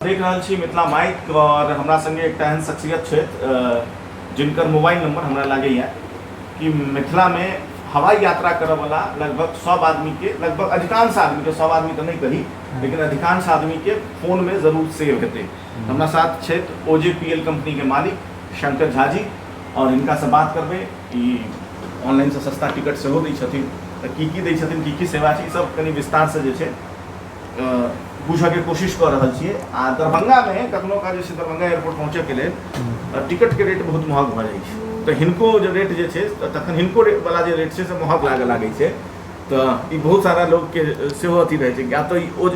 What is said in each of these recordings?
देख रहल छी मिथिला माइक और हमरा संगे एकटा एहन शख्सियत छथि जिनकर मोबाइल नंबर हमरा लागैए कि मिथिलामे हवाई यात्रा करऽवला लगभग सब आदमीके, लगभग अधिकांश आदमीके, सब आदमी तऽ नहि कही लेकिन अधिकांश आदमीके फोनमे जरूर सेव हेतै। हमरा साथ छथि ओ जे पी एल कम्पनीके मालिक शंकर झा जी और हिनकासँ बात करबै। ई ऑनलाइनसँ सस्ता टिकट सेहो दै छथिन, तऽ की की दै छथिन, की की सेवा छै, ई सब कनि विस्तारसँ जे छै बुझऽके कोशिश कऽ रहल छियै। आ दरभंगामे कखनो काल जे छै दरभंगा एयरपोर्ट पहुँचऽके लेल टिकटके रेट बहुत महग भऽ जाइ छै, तऽ हिनको जे रेट जे छै तखन हिनको रेट वाला जे रेट छै से महग लागऽ लागै छै। तऽ ई बहुत सारा लोकके सेहो अथी रहै छै। या तऽ ओ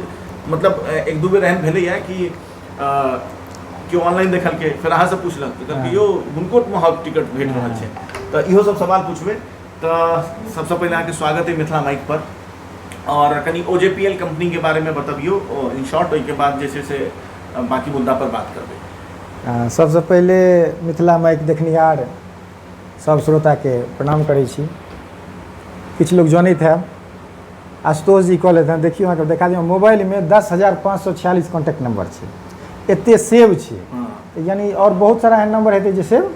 मतलब एक दू बेर एहन भेलैए कि केओ ऑनलाइन देखलकै, फेर अहाँसँ पुछलक तऽ कहलकै यौ हुनको महग टिकट भेट रहल छै। तऽ इहो सब सवाल पुछबै। तऽ सबसँ पहिले अहाँके स्वागत अइ मिथिला माइक पर और कनि ओ जे पी एल कम्पनीके बारेमे बतबियौ इन शॉर्ट, ओहिके बाद जे छै से बाँकी मुद्दा पर बात करबै। सबसँ पहिले मिथिला माइक देखनिहार सब श्रोताके प्रणाम करै छी। किछु लोग जनैत हैब, आशुतोष जी कहलथि हँ, देखियौ अहाँके देखा दियौ, मोबाइलमे 10,546 कॉन्टैक्ट नंबर छै, एते सेव छै। यानी और बहुत सारा एहन नंबर हेतै जे सेव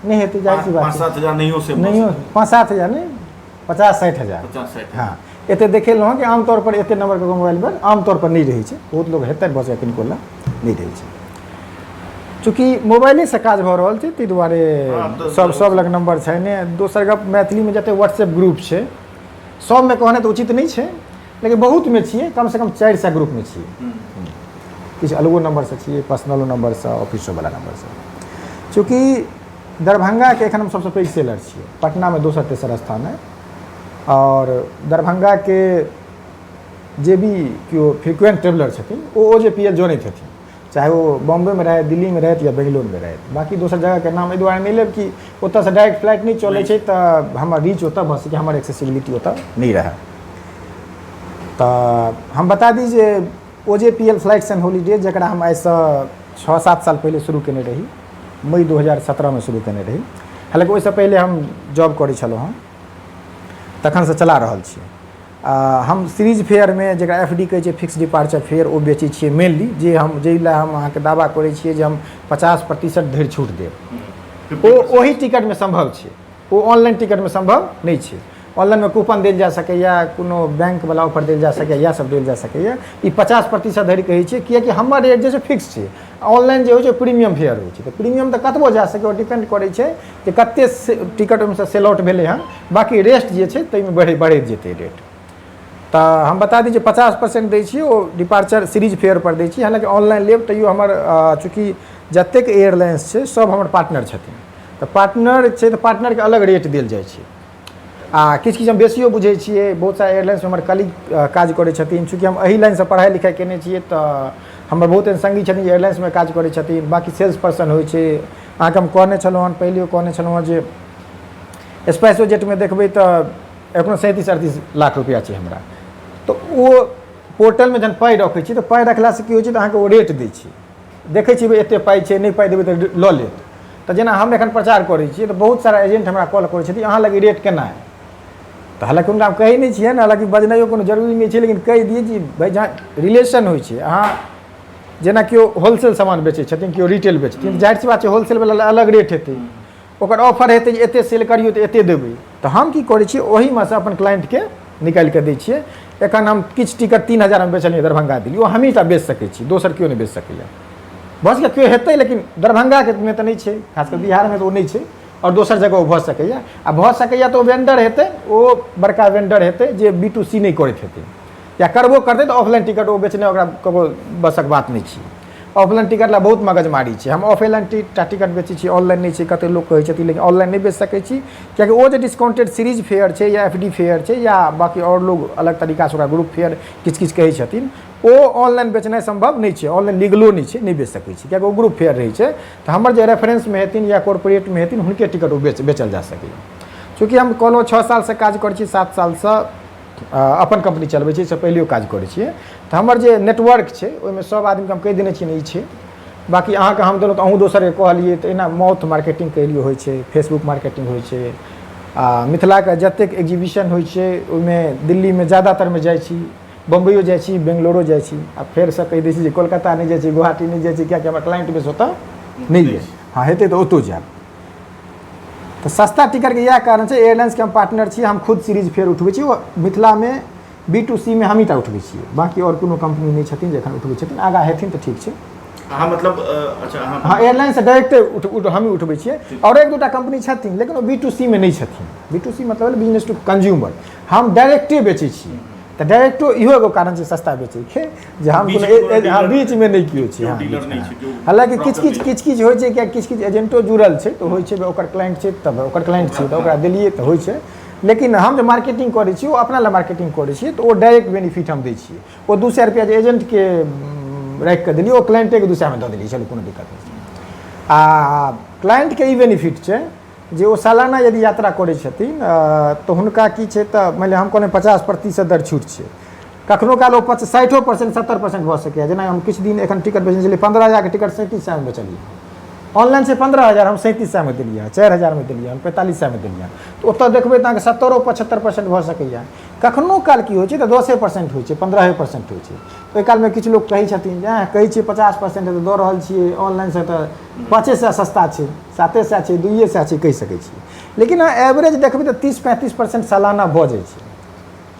नहि हेतै, जाहिर सी बात। 5-7 हजार नहियो सेव। नहियो 5-7 हजार नहि, 50-60 हजार। 50-60। हँ, एते देखेलहुँ हँ कि आमतौर पर एते नंबर ककरो मोबाइल पर आमतौर पर नहि रहै छै। बहुत लोग हेतै, भऽ सकैए किनको लग नहि रहै छै। चूँकि मोबाइलेसँ काज भऽ रहल छै, ताहि दुआरे सब सब लग नंबर छै ने। दोसर गप, मैथिलीमे जते व्हाट्सएप ग्रुप छै सबमे कहने तऽ उचित नहि छै, लेकिन बहुतमे छियै, कमसँ कम 400 ग्रुपमे छियै। किछु अलगो नंबरसँ छियै, पर्सनलो नंबरसँ, ऑफिसोवला नंबरसँ। चूँकि दरभंगाके एखन हम सबसँ पैघ सेलर छियै, पटनामे दोसर तेसर स्थान अइ। आओर दरभंगाके जे भी केओ फ्रिक्वेंट ट्रेवलर छथिन ओ ओ जे पी एल जनैत हेथिन, चाहे ओ बॉम्बेमे रहथि, दिल्लीमे रहथि या बेंगलोरमे रहथि। बाँकी दोसर जगहके नाम एहि दुआरे नहि लेब कि ओतऽसँ डायरेक्ट फ्लाइट नहि चलै छै, तऽ हमर रीच ओतऽ भऽ सकै, हमर एक्सेसिबिलिटी ओतऽ नहि रहए। तऽ हम बता दी जे O J P L flights and holiday, जकरा हम आइसँ 6-7 साल पहिले शुरू केने रही, मई 2017मे शुरू केने रही। हालाँकि ओहिसँ पहिले हम जॉब करै छलहुँ हँ, तखनसँ चला रहल छी। हम सीरीज फेयरमे, जकरा एफ डी कहै छै, फिक्स डिपार्चर फेयर, ओ बेचै छियै मेनली, जे हम जाहि लए हम अहाँके दावा करै छियै जे हम 50% धरि छूट देब। ओ ओही टिकटमे सम्भव छै, ओ ऑनलाइन टिकटमे सम्भव नहि छै। ऑनलाइनमे कूपन देल जा सकैए, कोनो बैंकवला ऑफर देल जा सकैए, इएह सब देल जा सकैए। ई 50% धरि कहै छियै किएकि हमर रेट जे छै फिक्स छै। ऑनलाइन जे होइ छै प्रीमियम फेयर होइ छै, तऽ प्रीमियम तऽ कतबो जा सकैए, ओ डिपेंड करै छै जे कतेक टिकट ओहिमेसँ सेल आउट भेलै हँ, बाँकी रेस्ट जे छै ताहिमे बढ़ैत जेतै रेट। तऽ हम बता दी जे 50% दै छियै, ओ डिपार्चर सीरीज फेयर पर दै छियै। हालाँकि ऑनलाइन लेब तैयो हमर चूँकि जतेक एयरलाइंस छै सब हमर पार्टनर छथिन, तऽ पार्टनर छै तऽ पार्टनरके अलग रेट देल जाइ छै। आ किछु किछु हम बेसियो बुझै छियै, बहुत सारा एयरलाइंसमे हमर कलीग काज करै छथिन। चूँकि हम एहि लाइनसँ पढ़ाइ लिखाइ कयने छियै, तऽ हमर बहुत एहन सङ्गी छथिन जे एयरलाइंसमे काज करै छथिन, बाँकी सेल्स पर्सन होइ छै। अहाँके हम कहने छलहुँ हँ, पहिलेओ कहने छलहुँ हँ जे स्पाइसो जेटमे देखबै तऽ एखनो 37-38 लाख रुपैआ छै हमरा। तऽ ओ पोर्टलमे जहन पाइ रखै छी तऽ पाइ रखलासँ की होइ छै, तऽ अहाँके ओ रेट दै छै। देखै छी एतेक पाइ छै, नहि पाइ देबै तऽ लऽ लेत। तऽ जेना हम एखन प्रचार करै छियै तऽ बहुत सारा एजेंट हमरा कॉल करै छथिन, अहाँ लग रेट केना अइ? तऽ हालाँकि हुनका हम कहै नहि छियनि, हालाँकि बजनाइयो कोनो जरूरी नहि छै, लेकिन कहि दियै कि भाइ जहाँ रिलेशन होइ छै, अहाँ जेना केओ होलसेल सामान बेचै छथिन, केओ रिटेल बेचथिन, जाहिर सी बात छै होलसेलवला लए अलग रेट हेतै, ओकर ऑफर हेतै जे एतेक सेल करियौ तऽ एतेक देबै। तऽ हम की करै छियै, ओहीमे सँ अपन क्लाइंटके निकालि कऽ दै छियै। एखन हम किछु टिकट 3000मे बेचलियै दरभंगा दिल्ली, ओ हमहीँ टा बेच सकै छी, दोसर केओ नहि बेच सकैए। भऽ सकैए केओ हेतै, लेकिन दरभंगाके मे तऽ नहि छै, खास कऽ बिहारमे तऽ ओ नहि छै। आओर दोसर जगह ओ भऽ सकैए, आ भऽ सकैए तऽ ओ वेंडर हेतै, ओ बड़का वेंडर हेतै जे बी टू सी नहि करैत हेतै, या करबो करतै तऽ ऑफलाइन टिकट ओ बेचने ओकरा ककरो बसक बात नहि छै। ऑफलाइन टिकट लए बहुत मगजमारी छै। हम ऑफलाइन टिकट बेचै छी, ऑनलाइन नहि छै। कतेक लोक कहै छथिन, लेकिन ऑनलाइन नहि बेच सकै छी, कियाकि ओ जे डिस्काउंटेड सीरीज फेयर छै या एफ डी फेयर छै या बाँकी आओर लोग अलग तरीकासँ ओकरा ग्रुप फेयर किछु किछु कहै छथिन, ओ ऑनलाइन बेचनाइ सम्भव नहि छै। ऑनलाइन लीगलो नहि छै, नहि बेच सकै छी, कियाकि ओ ग्रुप फेयर रहै छै। तऽ हमर जे रेफरेंसमे हेथिन या कॉर्पोरेटमे हेथिन, हुनके टिकट ओ बेचल जा सकैए। चूँकि हम कहलहुँ 6 सालसँ काज करै छी, 7 सालसँ अपन कम्पनी चलबै छी, एहिसँ पहिलेओ काज करै छियै, तऽ हमर जे नेटवर्क छै ओहिमे सभ आदमीके हम कहि देने छियनि ई छै। बाँकी अहाँके हम देलहुँ तऽ अहूँ दोसरके कहलियै, तऽ एना माउथ मार्केटिंग कहियो होइ छै, फेसबुक मार्केटिंग होइ छै। आ मिथिलाके जतेक एग्जीबिशन होइ छै ओहिमे दिल्लीमे ज्यादातरमे जाइ छी, बम्बइयो जाइ छी, बेंगलोरो जाइ छी, आ फेरसँ कहि दै छी जे कोलकाता नहि जाइ छी, गुवाहाटी नहि जाइ छी, किएकि हमर क्लाइंट बेस ओतऽ नहि यऽ। हँ, हेतै तऽ ओतौ जायब। तऽ सस्ता टिकटके इएह कारण छै। एयरलाइंसके हम पार्टनर छी, हम खुद सीरीज फेयर उठबै छी। ओ मिथिलामे बी टू सी मे हमहीँ टा उठबै छियै, बाँकी आओर कोनो कम्पनी नहि छथिन जे एखन उठबै छथिन। आगाँ हेथिन तऽ ठीक छै। अहाँ मतलब अच्छा अहाँ हँ, एयरलाइंससँ डायरेक्टे उठ उठ हमहीँ उठबै छियै। आओर एक दूटा कम्पनी छथिन, लेकिन ओ बी टू सी मे नहि छथिन। बी टू सी मतलब बिजनेस टू कंज्यूमर, हम डायरेक्टे बेचै छियै। तऽ डायरेक्टो इहो एगो कारण छै सस्ता बेचैके, जे हम बीच कोनो मे कोनो हँ, डीलर बीचमे नहि केओ छै। केओ हँ, डीलर नहि छै, केओ हालाँकि किछु ब्रोकर किछु नहि। किछु किछु होइ छै, किएकि किछु किछु एजेंटो जुड़ल छै, तऽ होइ छै ओकर क्लाइंट छै, तब ओकर क्लाइंट छै तऽ ओकरा देलियै तऽ होइ छै। लेकिन हम जे मार्केटिंग करै छी, ओ अपना लए मार्केटिंग करै छियै, तऽ ओ डायरेक्ट बेनिफिट हम दै छियै। ओ 200 रुपैआ जे एजेंटके राखि कऽ देलियै, ओ क्लाइंटेके 200मे दऽ देलियै, चलू कोनो दिक्कत नहि छै। आ क्लाइंटके ई बेनिफिट छै जे ओ सालाना यदि यात्रा करै छथिन तऽ हुनका की छै, तऽ मानि लिअ हम कहलहुँ 50% दर छूट छै, कखनो काल ओ 60% 70% भऽ सकैए। जेना हम किछु दिन एखन टिकट बेचने छलियै, 15,000के टिकट 3700मे बेचलियै। ऑनलाइन छै 15,000, हम 3700मे देलियै हँ, 4000मे देलियै हँ, 4500मे देलियै हँ। तऽ ओतऽ देखबै तऽ अहाँके 70-75% भऽ सकैए। कखनो काल की होइ छै तऽ 10% होइ छै, 15% होइ छै। ओहि कालमे किछु लोक कहै छथिन जे कहै छियै 50% तऽ दऽ रहल छियै, ऑनलाइनसँ तऽ 500 सस्ता छै, 700 छै, 200 छै, कहि सकै छियै। लेकिन अहाँ एवरेज देखबै तऽ 30-35% सालाना भऽ जाइ छै।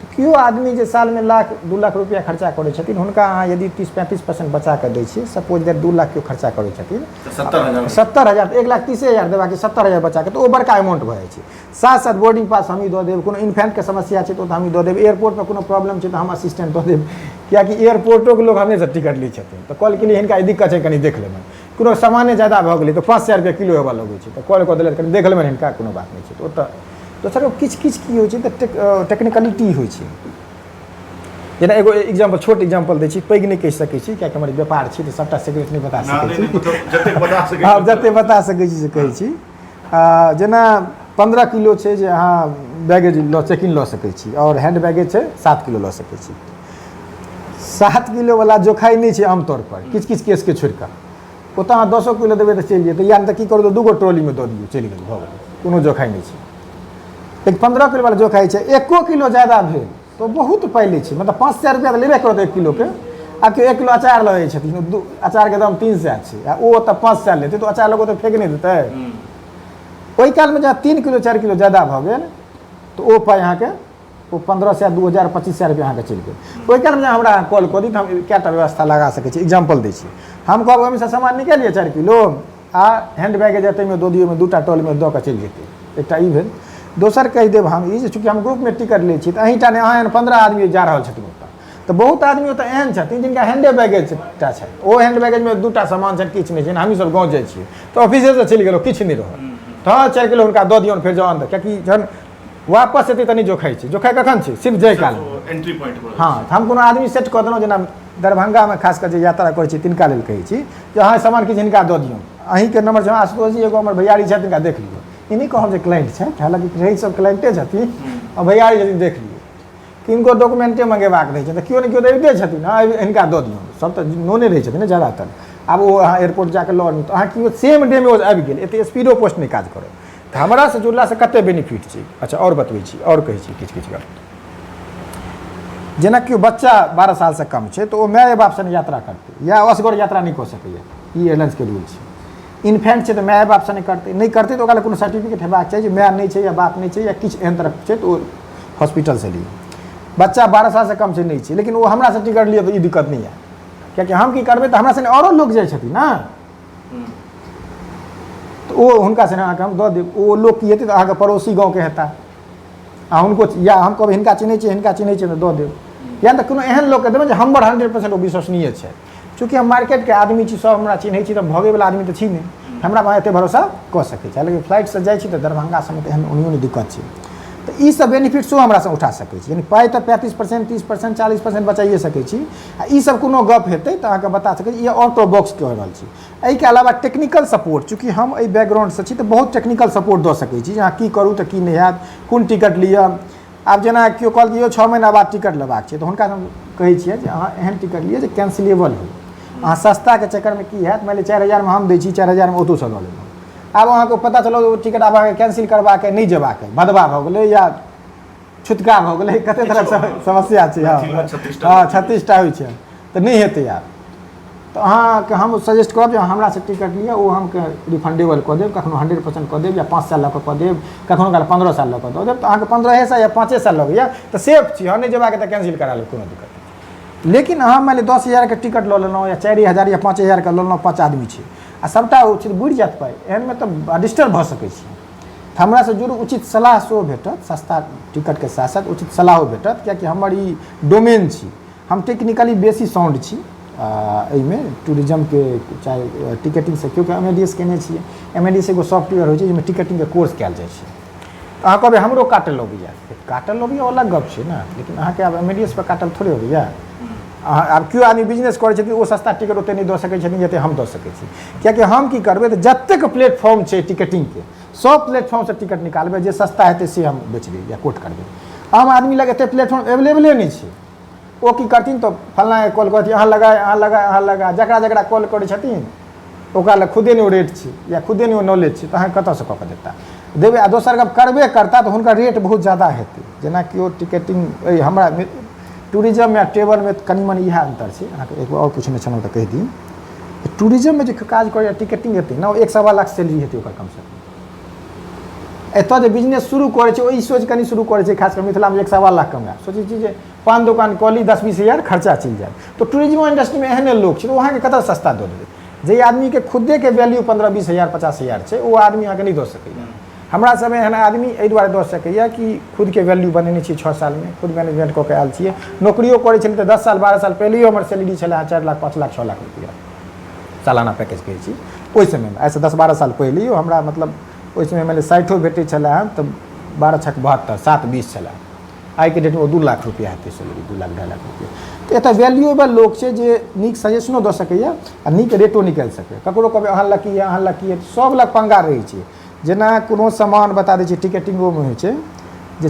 केओ आदमी जे सालमे लाख 2 लाख रुपैआ खर्चा करै छथिन, हुनका अहाँ यदि 30-35% बचा कऽ दै छियै, सपोज that 2 lakh केओ खर्चा करै छथिन, तऽ 70,000। 70,000 तऽ 1,30,000 देबाक छै, 70,000 बचा कऽ, तऽ ओ बड़का अमाउंट भऽ जाइ छै। साथ साथ बोर्डिंग पास हमही दऽ देब, कोनो इन्फेंटके समस्या छै तऽ ओ तऽ हमही दऽ देब, एयरपोर्टमे कोनो प्रॉब्लम छै तऽ हम असिस्टेंट दऽ देब, किएकि एयरपोर्टोके लोक हमरे सँ टिकट लै छथिन। तऽ कॉल केलियै, हिनका ई दिक्कत छै, कनि देख लेबनि। कोनो सामाने ज्यादा भऽ गेलै तऽ 500 रुपैआ किलो हेबऽ लगै छै, तऽ कॉल कऽ देलथि, कनि देख लेबनि हिनका, कोनो बात नहि छै। तऽ ओतऽ दोसर किछु किछु की होइ छै तऽ टेक्निकलिटी होइ छै। जेना एगो एग्जाम्पल, छोट एग्जाम्पल दै छी, पैघ नहि कहि सकै छी, किएकि हमर व्यापार छी तऽ सभटा सिक्रेट नहि बता सकै छी। जतेक बता सकै। आब जतेक बता सकै छी से कहै छी। जेना 15 किलो छै जे अहाँ बैगेज लऽ चेक इन लऽ सकै छी आओर हैंड बैगेज छै 7 किलो लऽ सकै छी। 7 किलोवला जोखाइ नहि छै आमतौर पर, किछु किछु केसके छोड़ि कऽ। ओतऽ अहाँ 10 किलो देबै तऽ चलि जेतै, या नहि तऽ की करू तऽ दूगो ट्रॉलीमे दऽ दियौ, चलि गेल, भऽ गेल, कोनो जोखाइ नहि छै। लेकिन 15 किलोवला जोखाइ छै। 1 किलो ज्यादा भेल तऽ बहुत पाइ लै छै, मतलब 500 रुपैआ तऽ लेबे करत 1 किलोके। आब केओ 1 किलो अचार लऽ जाइ छथिन, दू अचारके दाम 300 छै आ ओ ओतऽ 500 लेतै तऽ अचार लोक ओतऽ फेक नहि देतै? ओहि कालमे जहाँ 3 किलो 4 किलो ज्यादा भऽ गेल तऽ ओ पाइ अहाँके ओ 1500, 2000, 2500 रुपैआ अहाँके चलि गेल। ओहि कालमे जे हमरा कॉल कऽ दी तऽ हम कएटा व्यवस्था लगा सकै छी। एग्जाम्पल दै छी, हम कहब ओहिमे सँ सामान निकालि लिअ 4 किलो आ हैंड बैगेज ताहिमे दऽ दियौ, ओहिमे दूटा ट्रॉलीमे दऽ कऽ चलि जेतै। एकटा ई भेल। दोसर कहि देब हम ई जे चूँकि हम ग्रुपमे टिकट लै छी तऽ अहीँटा नहि, अहाँ एहन 15 आदमी जा रहल छथिन ओतऽ, तऽ बहुत आदमी ओतऽ एहन छथिन जिनका हैंडे बैगेज टा छनि। ओ हैंड बैगेजमे दूटा सामान छनि, किछु नहि छै। हमहीँ सब गाँव जाइ छियै तऽ ऑफिसेसँ चलि गेलहुँ, किछु नहि रहल तऽ हँ, 4 किलो हुनका दऽ दियौन, फेर जाउ अन्दर, कियाकि जहन वापस एतै तऽ नहि जोखाइ छै। जोखाइ कखन छै? सिर्फ जाय काल। एंट्री पॉइंट पर। हँ, तऽ हम कोनो आदमी सेट कऽ देलहुँ। जेना दरभंगामे खास कऽ जे यात्रा करै छी तिनका लेल कहै छी जे अहाँ सामान किछु हिनका दऽ दियौन, अहीँके नम्बर छै। आशुतोष जी, एगो हमर भैयारी छथि, हिनका देख लियौ। ई नहि कहब जे क्लाइंट छथि, हालाँकि रहै सब क्लाइंटे छथिन आ भैयारी छथिन, देख लियौ। किनको डॉक्यूमेंटे मंगेबाक रहै छै तऽ केओ ने केओ तऽ अबिते छथिन, हँ, हिनका दऽ दियौन। सब तऽ नोने रहै छथिन ने ज्यादातर। आब ओ अहाँ एयरपोर्ट जाकऽ लऽ आनू तऽ अहाँ केओ सेम डेमे ओ आबि गेल, एतेक स्पीडो पोस्ट नहि काज करत। तऽ हमरासँ जुड़लासँ कतेक बेनिफिट छै? अच्छा, आओर बतबै छी, आओर कहै छी किछु किछु गप। जेना केओ बच्चा 12 सालसँ कम छै तऽ ओ माय बाप सङ्गे यात्रा करतै या असगर यात्रा नहि कऽ सकैए, ई एयरलाइंसके रूल छै। इन्फेंट छै तऽ माय बाप सङ्गे करतै, नहि करतै तऽ ओकरा लए कोनो सर्टिफिकेट हेबाक चाही जे माय नहि छै या बाप नहि छै या किछु एहन तरहक छै तऽ ओ हॉस्पिटलसँ लिअ। बच्चा 12 सालसँ कम छै, नहि छै, लेकिन ओ हमरासँ टिकट लिअ तऽ ई दिक्कत नहि आयत, कियाकि हम की करबै तऽ हमरा सङ्गे आओरो लोक जाइ छथिन ने, तऽ ओ हुनका सङ्गे अहाँके हम दऽ देब। ओ लोक की हेतै तऽ अहाँके पड़ोसी गाँवके हेता आ हुनको, या हम कहबै हिनका चिन्है छियै, हिनका चिन्है छियै तऽ दऽ देब, या तऽ कोनो एहन लोकके देबै जे हमर 100% ओ विश्वसनीय छै। चूँकि हम मार्केटके आदमी छी, सब हमरा चिन्है छी, तऽ भगैवला आदमी तऽ छी नहि, हमरा पर एतेक भरोसा कऽ सकै छै। लेकिन फ्लाइटसँ जाइ छी तऽ दरभंगा सबमे तऽ एहन ओनाहियो नहि दिक्कत छै। तऽ ई सब बेनिफिट सेहो हमरासँ उठा सकै छी, यानी पाइ तऽ 35%, 30%, 40% बचाइए सकै छी। आ ई सब कोनो गप हेतै तऽ अहाँके बता सकै छी। ई ऑटो बॉक्स कहि रहल छी। एहिके अलावा टेक्निकल सपोर्ट, चूँकि हम एहि बैकग्राउंडसँ छी तऽ बहुत टेक्निकल सपोर्ट दऽ सकै छी जे अहाँ की करू तऽ की नहि हैत, कोन टिकट लिअ। आब जेना केओ कहलक यौ 6 महीना बाद टिकट लेबाक छै, तऽ हुनका हम कहै छियै जे अहाँ एहन टिकट लिअ जे कैंसिलेबल होइ। अहाँ सस्ताके चक्करमे की हैत, मानि लिअ 4000मे हम दै छी, 4000मे ओतोसँ लऽ लेलहुँ, आब अहाँके पता चलल ओ टिकट आब अहाँके कैंसिल करबाक अइ, नहि जेबाक अइ, भदवा भऽ गेलै या छुतका भऽ गेलै, कते तरहक समस्या छै। हँ हँ, 36टा होइ छै तऽ नहि हेतै आब। तऽ अहाँके हम सजेस्ट करब जे हमरासँ टिकट लिअ, ओ हमके रिफंडेबल कऽ देब, कखनो 100% कऽ देब या 5 साल लऽ कऽ कऽ देब, कखनो काल 15 साल लऽ कऽ दऽ देब। तऽ अहाँके 15 साल या 5 साल लगैया तऽ सेफ छी। हँ, नहि जेबाक तऽ कैंसिल करा लेब, कोनो दिक्कत नहि। लेकिन अहाँ मानि लिअ 10,000के टिकट लऽ लेलहुँ या 4,000 या 5,000के लऽ लेलहुँ, 5 आदमी छै आ सभटा ओ छै, बुड़ि जायत पाइ। एहनमे तऽ डिस्टर्ब भऽ सकै छी। तऽ हमरासँ जुड़ू, उचित सलाह सेहो भेटत, सस्ता टिकटके साथ साथ उचित सलाहो भेटत, किएकि हमर ई डोमेन छी, हम टेक्निकली बेसी साउंड छी एहिमे टूरिज्मके चाहे टिकटिंगसँ, क्योंकि एम ए डी एस केने छियै। एम ए डी एस एगो सॉफ्टवेयर होइ छै जाहिमे टिकटिंगके कोर्स कयल जाइ छै। तऽ अहाँ कहबै हमरो काटल अबैए, काटल अबैए अलग गप छै ने, लेकिन अहाँके आब एम ए डी एस पर काटल थोड़े अबैए। अहाँ आब केओ आदमी बिजनेस करै छथिन, ओ सस्ता टिकट ओतेक नहि दऽ सकै छथिन जतेक हम दऽ सकै छी, किएकि हम की करबै तऽ जतेक प्लेटफॉर्म छै टिकटिंगके, सब प्लेटफॉर्मसँ टिकट निकालबै, जे सस्ता हेतै से हम बेचबै या कोट करबै। आम आदमी लग एतेक प्लेटफॉर्म एवेलेबले नहि छै। ओ की करथिन तऽ फल्लाँके कॉल करथिन, अहाँ लगाए, अहाँ लगाए, अहाँ लगाए, जकरा जकरा कॉल करै छथिन ओकरा लग खुदे नहि ओ रेट छै या खुदे नहि ओ नॉलेज छै, तऽ अहाँके कतऽसँ कऽ कऽ देता देबै। आ दोसर गप, करबे करता तऽ हुनकर रेट बहुत ज्यादा हेतै। जेनाकि ओ टिकटिंग अइ हमरा टूरिज्ममे आ ट्रेवलमे कनि मनि इएह अन्तर छै। अहाँके एक आओर पुछने छलहुँ तऽ कहि दी, टूरिज्ममे जे काज करैए टिकटिंग हेतै ने, ओ 1.25 लाख सैलरी हेतै ओकर कमसँ कम। एतऽ जे बिजनेस शुरू करै छै ओ ई सोचि कऽ नहि शुरू करै छै, खास कऽ मिथिलामे 1.25 लाख कमायब, सोचै छी जे पान दोकान कऽ ली, 10-20 हजार खर्चा चलि जायत। तऽ टूरिज्मो इंडस्ट्रीमे एहने लोक छै, तऽ ओ अहाँके कतऽ सस्ता दऽ देबै? जाहि आदमीके खुदेके वैल्यू 15-20 हजार 50 हजार छै, ओ आदमी अहाँके नहि दऽ सकैए। हमरा सब एहन आदमी एहि दुआरे दऽ सकैए कि खुदके वैल्यू बनेने छियै 6 सालमे, खुद मैनेजमेंट कऽ के आयल छियै। नौकरियो करै छलियै तऽ 10 साल 12 साल पहिलैयो हमर सैलरी छलै 4 लाख 5 लाख 6 लाख रुपैआ सालाना पैकेज कहै छी ओहि समयमे, आइसँ 10-12 साल पहिलैयो हमरा मतलब ओहि समयमे मानि लिअ 60 भेटै छलै हँ तऽ 12 छक 72, 7 20 छलै। आइके डेटमे ओ 2 लाख रुपैआ हेतै सैलरी, 2 लाख 2.5 लाख रुपैआ। तऽ एतऽ वैल्यूएबल लोक छै जे नीक सजेशनो दऽ सकैए आ नीक रेटो निकालि सकैए। ककरो कहबै अहाँ लग की यऽ, अहाँ लग की यऽ, सब लग पंगा रहै छै। जेना कोनो सामान बता दै छै, टिकटिंगोमे होइ छै जे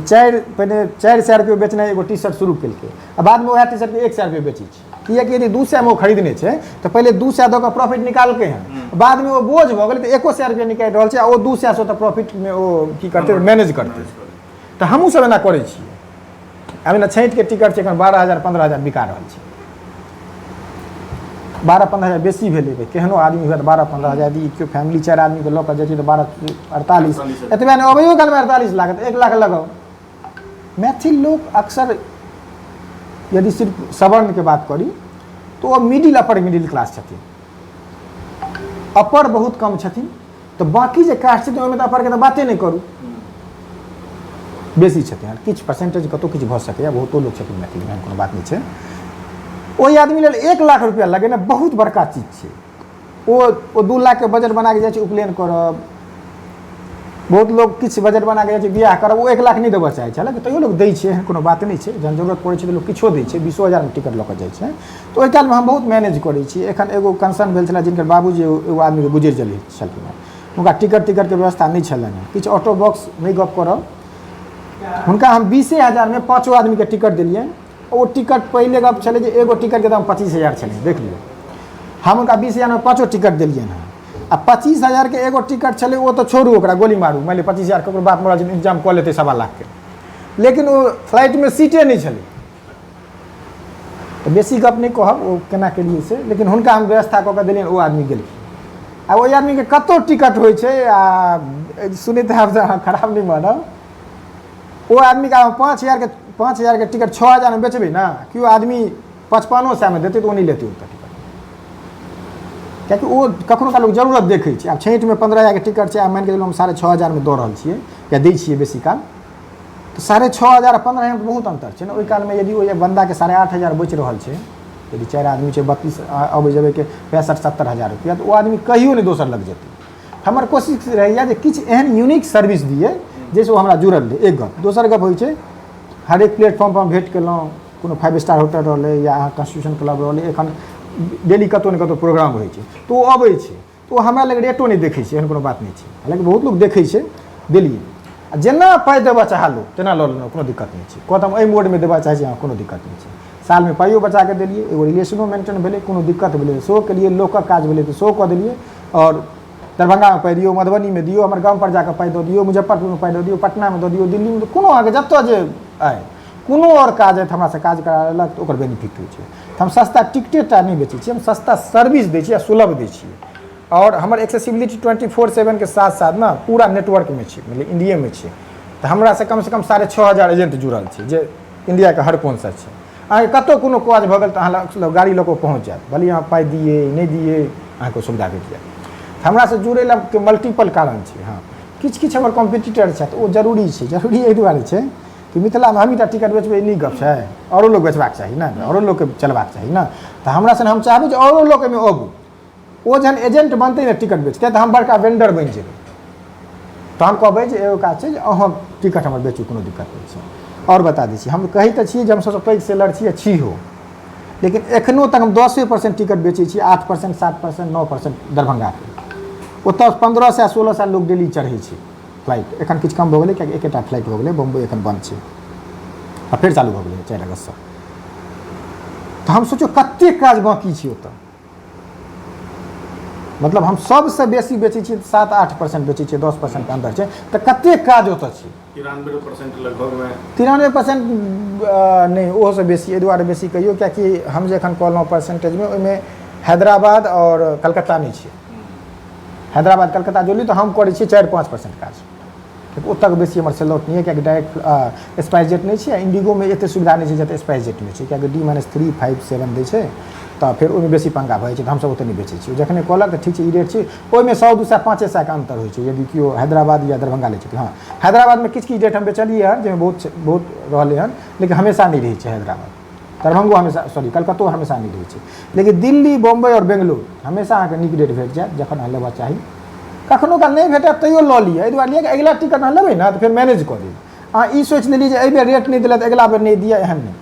पहिने 400 रुपैआ बेचनाइ एगो टी शर्ट शुरू केलकै आ बादमे वएह टी शर्टके 100 रुपैआ बेचै छै। किएकि यदि 200 मे ओ खरीदने छै तऽ पहिले 200 दऽ कऽ प्रॉफिट निकालकै हँ, बादमे ओ बोझ भऽ गेलै तऽ 100 रुपैआ निकालि रहल छै आ ओ 200 तऽ प्रॉफिटमे ओ की करतै, मैनेज करतै। तऽ हमहूँ सब एना करै छियै। आब एना छठिके टिकट छै एखन 12,000 15,000 बिका रहल छै, 12-15 हजार बेसी भेलै। केहनो आदमी हुए तऽ 12-15 हजार यदि केओ फैमिली 4 आदमीके लऽ कऽ जाइ छै तऽ 12 48, एतबे नहि अबैयो कालमे 48 लागत, 1 लाख लगाउ। मैथिल लोक अक्सर यदि सिर्फ सवर्णके बात करी तऽ ओ मिडिल अपर मिडिल क्लास छथिन, अपर बहुत कम छथिन। तऽ बाँकी जे कास्ट छथिन ओहिमे तऽ अपरके तऽ बाते नहि करू, बेसी छथिन। किछु परसेंटेज कतहु किछु भऽ सकैए, बहुतो लोक छथिन मैथिलीमे, एहन कोनो बात नहि छै। ओहि आदमी लेल 1 लाख रुपैआ लगेनाइ बहुत बड़का चीज छै। ओ 2 लाखके बजट बना कऽ जाइ छै उपनयन करब, बहुत लोक किछु बजट बना कऽ जाइ छै बियाह करब, ओ 1 लाख नहि देबऽ चाहै छै। हालाँकि तैयो लोक दै छै, एहन कोनो बात नहि छै। जहन जरूरत पड़ै छै तऽ लोक किछो दै छै, 20 हजारमे टिकट लऽ कऽ जाइ छै। तऽ ओहि कालमे हम बहुत मैनेज करै छी। एखन एगो कंसर्न भेल छलै जिनकर बाबूजी एगो आदमीके गुजरि गेल छलखिन हेँ, हुनका टिकट टिकटके व्यवस्था नहि छलनि हेँ, किछु ऑटो बॉक्स नहि गप करब, हुनका हम 20 हजारमे 5 आदमीके टिकट देलियनि। ओ टिकट पहिले गप छलै जे एगो टिकटके दाम 25 हजार छलै, देख लियौ। हम हुनका 20 हजारमे 5 टिकट देलियनि हेँ आ 25 हजारके एगो टिकट छलै, ओ तऽ छोड़ू ओकरा गोली मारू, मानि लिअ 25 हजार ककरो बाप मरल छै इंतजाम कऽ लेतै 1.25 लाखके, लेकिन ओ फ्लाइटमे सीटे नहि छलै। तऽ बेसी गप नहि कहब ओ केना केलियै से, लेकिन हुनका हम व्यवस्था कऽ कऽ देलियनि, ओ आदमी गेलखिन। आ ओहि आदमीके कतहु टिकट होइ छै आ सुनैत हैब तऽ अहाँ खराब नहि मानब, ओ आदमीके आब 5 हजारके टिकट 6 हजारमे बेचबै ने, केओ आदमी 55 सएमे देतै तऽ ओ नहि लेतै ओतऽ टिकट, किएकि ओ कखनो काल लोक जरूरत देखै छै। आब छठिमे 15 हजारके टिकट छै, आब मानि कऽ चलू हम 6.5 हजारमे दऽ रहल छियै या दै छियै बेसी काल, तऽ 6.5 हजार 15 हजारमे बहुत अन्तर छै ने। ओहि कालमे यदि ओहि बन्दाके 8.5 हजार बचि रहल छै, यदि 4 आदमी छै 32 अबै जबैके 65-70 हजार रुपैआ, तऽ ओ आदमी कहियो नहि दोसर लग जेतै। हमर कोशिश रहैए जे किछु एहन यूनिक सर्विस दियै जाहिसँ ओ हमरा जुड़ल रहै, एक गप। दोसर गप होइ छै हरेक प्लेटफॉर्मपर हम भेँट केलहुँ, कोनो 5 स्टार होटल रहलै या अहाँ कॉन्स्टिट्यूशन क्लब रहलै, एखन डेली कतहु ने कतहु प्रोग्राम होइ छै तऽ ओ अबै छै, तऽ ओ हमरा लग रेटो नहि देखै छै, एहन कोनो बात नहि छै। हालाँकि बहुत लोक देखै छै देलियै, आ जेना पाइ देबऽ चाहलहुँ तेना लऽ लेलहुँ, कोनो दिक्कत नहि छै। कहत हम एहि मोडमे देबऽ चाहै छी, हँ कोनो दिक्कत नहि छै। सालमे पाइयो बचा कऽ देलियै, एगो रिलेशनो मेंटेन भेलै, कोनो दिक्कत भेलै तऽ सेहो केलियै, लोकक काज भेलै तऽ सेहो कऽ देलियै। आओर दरभंगामे पाइ दियौ, मधुबनीमे दियौ, हमर गामपर जाकऽ पाइ दऽ दियौ, मुजफ्फरपुरमे पाइ दऽ दियौ, पटनामे दऽ दियौ, दिल्लीमे, कोनो अहाँके जतऽ जे अइ, कोनो आओर काज अइ तऽ हमरासँ काज करा लेलक तऽ ओकर बेनिफिट होइ छै। तऽ हम सस्ता टिकटे टा नहि बेचै छियै, हम सस्ता सर्विस दै छियै आ सुलभ दै छियै। आओर हमर एक्सेसिबिलिटी 24/7 के साथ साथ ने पूरा नेटवर्कमे छै, मतलब इण्डियेमे छै। तऽ हमरासँ कमसँ कम 6500 एजेंट जुड़ल छै जे इण्डियाके हर कोनसँ छै। अहाँके कतहु कोनो काज भऽ गेल तऽ अहाँ लग गाड़ी लऽ कऽ पहुँच जायत, भले अहाँ पाइ दियै नहि दियै, अहाँके सुविधा भेट जायत। हमरासँ जुड़ै लए मल्टीपल कारण छै। हँ, किछु किछु हमर कॉम्पिटिटर छथि, ओ जरूरी छै। जरूरी एहि दुआरे छै कि मिथिलामे हमहीँ टा टिकट बेचबै ई नीक गप छै, आओरो लोक बेचबाक चाही ने, आओरो लोकके चलबाक चाही ने। तऽ हमरा सन हम चाहबै जे आओरो लोक एहिमे अबू। ओ जहन एजेंट बनतै ने टिकट बेचतै तऽ हम बड़का वेंडर बनि जेबै। तहन कहबै जे एगो काज छै जे अहाँ टिकट हमर बेचू, कोनो दिक्कत नहि छै। आओर बता दै छी, हम कहै तऽ छियै जे हम सबसँ पैघ सेलर छी आ छी हो, लेकिन एखनो तक हम 10% टिकट बेचै छी, 8%, 7%, 9% दरभंगाके। ओतऽ 1500 1600 लोक डेली चढ़ै छै फ्लाइट। एखन किछु कम भऽ गेलै कियाकि एकेटा फ्लाइट भऽ गेलै, बम्बइ एखन बन्द छै आ फेर चालू भऽ गेलै 4 अगस्तसँ। तऽ हम सोचू कतेक काज बाँकी छै ओतऽ। मतलब हम सबसँ बेसी बेचै छियै 7-8% बेचै छियै, 10%के अन्दर छै, तऽ कतेक काज ओतऽ छै। 93% लगभगमे। 93% नहि, ओहोसँ बेसी। एहि दुआरे बेसी कहियौ कियाकि हम जे एखन कहलहुँ परसेंटेजमे, ओहिमे हैदराबाद आओर कलकत्ता नहि छै। हैदराबाद कलकत्ता जोड़ली तऽ हम करै छियै 4-5% काज। ओतऽ बेसी हमर सेल आउट नहि यऽ कियाकि डायरेक्ट स्पाइस जेट नहि छै आ इंडिगोमे एते सुविधा नहि छै जते स्पाइस जेटमे छै, कियाकि D-3, 5, 7 दै छै तऽ फेर ओहिमे बेसी पंगा भऽ जाइ छै। तऽ हमसब ओते नहि बेचै छियै। जखने कहलक तऽ ठीक छै ई रेट छै, ओहिमे 100, 200, 500 के अन्तर होइ छै यदि केओ हैदराबाद या दरभंगा लै छथिन। हँ, हैदराबादमे किछु किछु रेट हम बेचलियै हन जाहिमे बहुत बहुत रहलै हन, लेकिन हमेशा नहि रहै छै हैदराबाद, दरभंगो हमेशा, सॉरी कलकत्तो हमेशा नहि रहै छै। लेकिन दिल्ली, बम्बइ आओर बेंगलोर हमेशा अहाँके नीक रेट भेट जायत जखन अहाँ लेबऽ चाही। कखनो काल नहि भेटत तैयो लऽ लिअ, एहि दुआरे लिअ कि अगिला टिकट अहाँ लेबै ने तऽ फेर मैनेज कऽ देब। अहाँ ई सोचि लेलियै जे एहिबेर रेट नहि देलक अगिला बेर नहि दिअ, एहन नहि।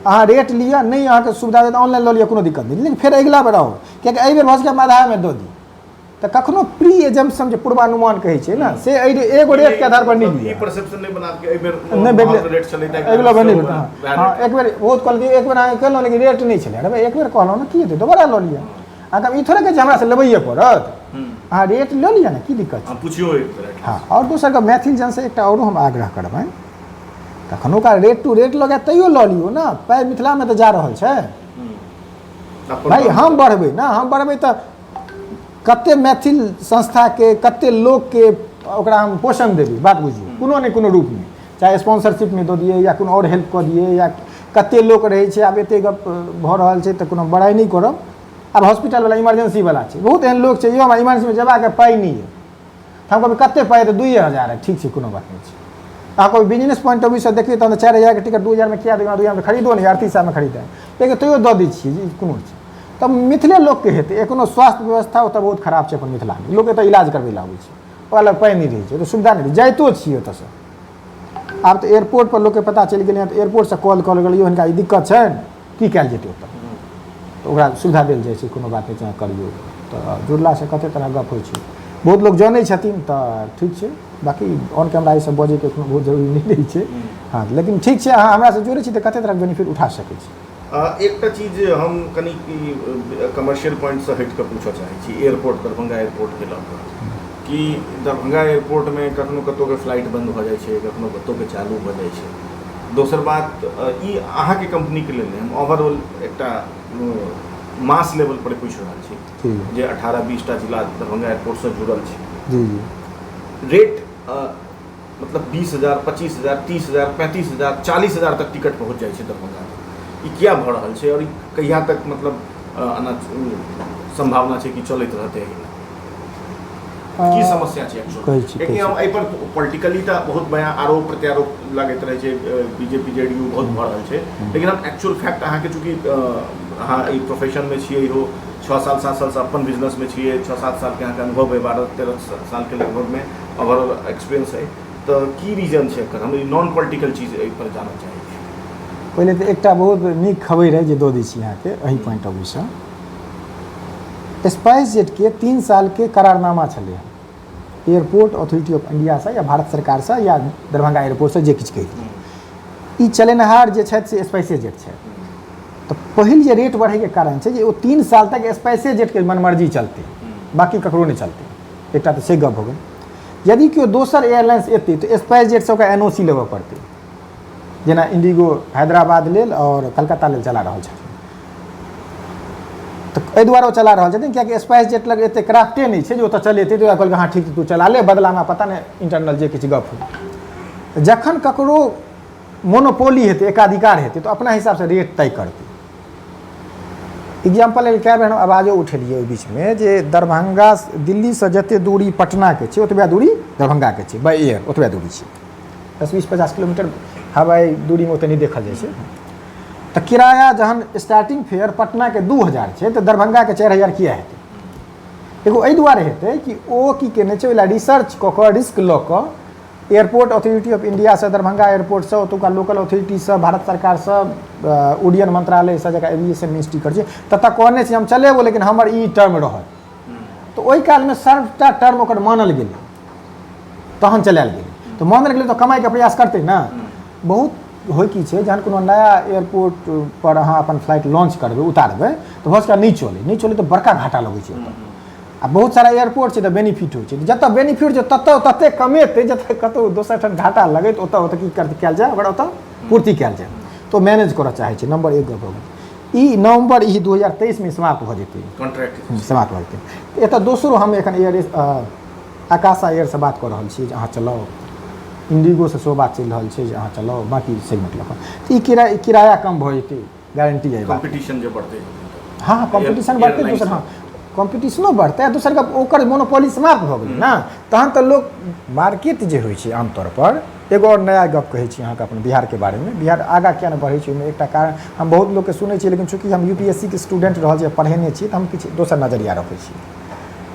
अहाँ रेट लिअ, नहि अहाँके सुविधा देत ऑनलाइन लऽ लिअ, कोनो दिक्कत नहि, लेकिन फेर अगिला बेर आउ कियाकि एहिबेर भऽ सकैए हम आधामे दऽ दी। तऽ कखनो प्री एजम्पशन जे पूर्वानुमान कहै छै ने, से एहि एगो रेटके आधार पर नहि लिअ। ई परसेप्शन नहि बना के एहि बेर नहि भेटलै रेट छलै तऽ अगिला बेर नहि भेटल। हँ, एक बेर बहुत कहलियै, एक बेर अहाँके कहलहुँ लेकिन रेट नहि छलै। अरे भाइ, एक बेर कहलहुँ ने, की हेतै, दोबारा लऽ लिअ। अहाँके ई थोड़े कहै छै हमरासँ लेबैए पड़त, अहाँ रेट लऽ लिअ ने, की दिक्कत छै, पुछियौ एक बेर। हँ, आओर दोसर गप मैथिल जनसँ एकटा आओरो हम आग्रह करबनि, कखनो काल रेट टू रेट लगायत तैयो लऽ लियौ ने, पाइ मिथिलामे तऽ जा रहल छै भाइ। हम बढ़बै ने, हम बढ़बै तऽ कते मैथिल संस्थाके, कते लोकके ओकरा हम पोषण देबै, बात बुझियौ, कोनो ने कोनो रूपमे, चाहे स्पॉन्सरशिपमे दऽ दियै या कोनो आओर हेल्प कऽ दियै, या कते लोक रहै छै। आब एते गप भऽ रहल छै तऽ कोनो बड़ाइ नहि करब। आब हॉस्पिटलवला इमरजेंसीवला छै, बहुत एहन लोक छै यौ हमरा इमरजेंसीमे जेबाक पाइ नहि यऽ, तऽ हम कहबै कते पाइ? तऽ 2000। ठीक छै, कोनो बात नहि छै। अहाँ कोइ बिजनेस पॉइंट ऑफ व्यू सँ देखियौ तहन तऽ 4000के टिकट 2000मे किया देबै? 2000मे खरीदो नहि, 3800मे खरीदे, लेकिन तैयो दऽ दै छियै जे कोनो छै तऽ मिथिले लोकके हेतै। एखनो स्वास्थ्य व्यवस्था ओतऽ बहुत खराब छै अपन मिथिलामे। लोक एतऽ इलाज करबै लए अबै छै, ओकरा लग पाइ नहि रहै छै, ओतऽ सुविधा नहि रहै, जाइतो छियै ओतऽसँ। आब तऽ एयरपोर्ट पर लोकके पता चलि गेलै हँ तऽ एयरपोर्टसँ कॉल कऽ गेल, यौ हिनका ई दिक्कत छनि, की कयल जेतै ओतऽ, तऽ ओकरा सुविधा देल जाइ छै, कोनो बात नहि छै, अहाँ करियौ। तऽ जुड़लासँ कते तरहक गप होइ छै, बहुत लोक जनै छथिन तऽ ठीक छै, बाँकी ऑन कैमरा ई सब बजैके कोनो बहुत जरूरी नहि रहै छै। हँ, लेकिन ठीक छै, अहाँ हमरासँ जुड़ै छी तऽ कते तरहक बेनिफिट उठा सकै छी। एकटा चीज हम कनि कमर्शियल पॉइंटसँ हटि कऽ पूछऽ चाहै छी एयरपोर्ट, दरभंगा एयरपोर्टके लऽ कऽ, कि दरभंगा एयरपोर्टमे कखनो कतहुके फ्लाइट बन्द भऽ जाइ छै, कखनो कतहुके चालू भऽ जाइ छै। दोसर बात, ई अहाँके कम्पनीके लेल नहि, हम ओवरऑल एकटा मास लेवल पर पूछि रहल छी जे 18-20 टा जिला दरभंगा एयरपोर्टसँ जुड़ल छै। जी जी। रेट मतलब 20,000, 25,000, 30,000, 35,000, 40,000 तक टिकट पहुँच जाइ छै दरभंगामे। ई किया भऽ रहल छै आओर ई कहिया तक मतलब एना सम्भावना छै कि चलैत रहतै एहिना? की समस्या छै कहै छी, कियाकि हम एहि पर पॉलिटिकली तऽ बहुत बया आरोप प्रत्यारोप लगैत रहै छै, बीजेपी जेडीयू बहुत भऽ रहल छै, लेकिन हम एक्चुअल फैक्ट अहाँके, चूँकि अहाँ एहि प्रोफेशनमे छियै, इहो 6 साल 7 सालसँ अपन बिजनेसमे छियै, 6-7 सालके अहाँके अनुभव अइ, 12-13 सालके लगभगमे ओवरऑल एक्सपीरियंस अइ, तऽ की रीजन छै एकर? हम ई नॉन पॉलिटिकल चीज एहि पर जानऽ चाहै छी। पहिले तऽ एकटा बहुत नीक खबरि अइ जे दऽ दै छी अहाँके एहि पॉइंट ऑफ व्यू सँ। स्पाइस जेटके 3 सालके करारनामा छलै हँ एयरपोर्ट अथॉरिटी ऑफ इंडियासँ या भारत सरकारसँ या दरभंगा एयरपोर्टसँ, जे किछु कहि दियौ, ई चलेनहार जे छथि से स्पाइसे जेट छथि। तऽ पहिल जे रेट बढ़ैके कारण छै जे ओ 3 साल तक स्पाइसे जेटके मनमर्जी चलतै, बाँकी ककरो नहि चलतै। एकटा तऽ से गप भऽ गेल। यदि केओ दोसर एयरलाइंस एतै तऽ स्पाइस जेटसँ ओकरा एन ओ सी लेबऽ पड़तै जेना इंडिगो हैदराबाद लेल आओर कलकत्ता लेल चला रहल छथिन। तऽ एहि दुआरे ओ चला रहल छथिन कियाकि स्पाइस जेट लग एते क्राफ्टे नहि छै जे ओतऽ चलेतै। तऽ कहलकै हँ ठीक, तू चला ले, बदलामे पता नहि इंटरनल जे किछु गप होइ। जखन ककरो मोनोपोली हेतै, एकाधिकार हेतै, तऽ अपना हिसाबसँ रेट तय करतै। एग्जाम्पल लेल कए बेर हम आवाजो उठेलियै ओहि बीचमे जे दरभंगा दिल्लीसँ जतेक दूरी पटनाके छै ओतबे दूरी दरभंगाके छै, बाय एयर ओतबे दूरी छै, 10 20 50 किलोमीटर हवाई दूरीमे ओतेक नहि देखल जाइ छै। तऽ किराया जहन स्टार्टिंग फेयर पटनाके 2000 छै तऽ दरभंगाके 4000 किया हेतै? एगो एहि दुआरे हेतै कि ओ की केने छै, ओहि लए रिसर्च कऽ कऽ रिस्क लऽ कऽ एयरपोर्ट अथॉरिटी ऑफ इंडियासँ, दरभंगा एयरपोर्टसँ, ओतुका लोकल अथॉरिटीसँ, भारत सरकारसँ, उड्डयन मंत्रालयसँ, जकरा एविएशन मिनिस्ट्री करै छै, ततऽ कहने छै हम चलेबो लेकिन हमर ई टर्म रहत। तऽ ओहि कालमे सभटा टर्म ओकर मानल गेलै तहन चलायल गेलै। तऽ मानल गेलै तऽ कमाइके प्रयास करतै ने। बहुत होइ की छै, जहन कोनो नया एयरपोर्ट पर अहाँ अपन फ्लाइट लॉन्च करबै, उतारबै, तऽ भऽ सकैए नहि चलै, नहि चलै तऽ बड़का घाटा लगै छै ओतऽ। आ बहुत सारा एयरपोर्ट छै तऽ बेनिफिट होइ छै, जतऽ बेनिफिट छै ततऽ ततेक कमेतै, जतऽ कतहु दोसर ठाम घाटा लगै तऽ ओतऽ ओतऽ की करतै, कयल जाय, ओकरा ओतऽ पूर्ति कयल जाय, तऽ मैनेज करऽ चाहै छै। नम्बर एक गप भऽ गेल। ई नवम्बर ई 2023मे समाप्त भऽ जेतै कॉन्ट्रैक्ट, समाप्त भऽ जेतै। एतऽ दोसरो हम एखन एयर आकाशा एयरसँ बात कऽ रहल छी जे अहाँ चलाउ, इंडिगोसँ सेहो बात चलि रहल छै जे अहाँ चलाउ, बाँकी सेगमेंट लऽ कऽ तऽ ई किराया कम भऽ जेतै, गारंटी एहि बात। कॉम्पिटिशन जे बढ़तै। हँ, कॉम्पिटिशन बढ़तै। दोसर, हँ, कॉम्पिटिशनो बढ़तै आ दोसर गप ओकर मोनोपोली समाप्त भऽ गेलै ने, तहन तऽ लोक मार्केट जे होइ छै आमतौर पर। एगो आओर नया गप कहै छी अहाँके अपन बिहारके बारेमे। बिहार आगाँ किया नहि बढ़ै छै, ओहिमे एकटा कारण हम बहुत लोकके सुनै छियै, लेकिन चूँकि हम UPSC के स्टूडेंट रहल छी, पढ़ेने छी, तऽ हम किछु दोसर नजरिया रखै छी।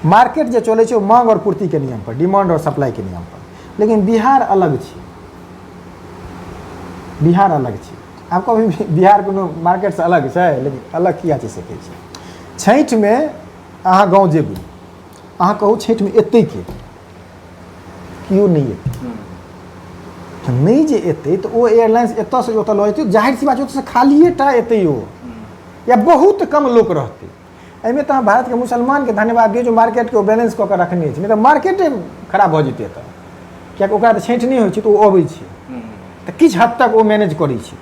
मार्केट जे चलै छै ओ माँग आओर पूर्तिके नियम पर, डिमांड आओर सप्लाईके नियम पर, लेकिन बिहार अलग छै, बिहार अलग छै। आब कभी बिहार कोनो मार्केटसँ अलग छै? लेकिन अलग किया छै से कहै छै। छठिमे अहाँ गाँव जेबै, अहाँ कहू छठिमे एतै के? केओ नहि एतै। तऽ नहि जे एतै तऽ ओ एयरलाइंस एतऽसँ ओतऽ लऽ जेतै, जाहिर सी बात छै ओतऽसँ खालिए टा एतै ओ, या बहुत कम लोक रहतै। एहिमे तऽ अहाँ भारतके मुसलमानके धन्यवाद दियौ जे मार्केटके ओ बैलेंस कऽ कऽ रखने छै, नहि तऽ मार्केटे खराब भऽ जेतै एतऽ, किएकि ओकरा तऽ छठि नहि होइ छै तऽ ओ अबै छै तऽ किछु हद तक ओ मैनेज करै छै।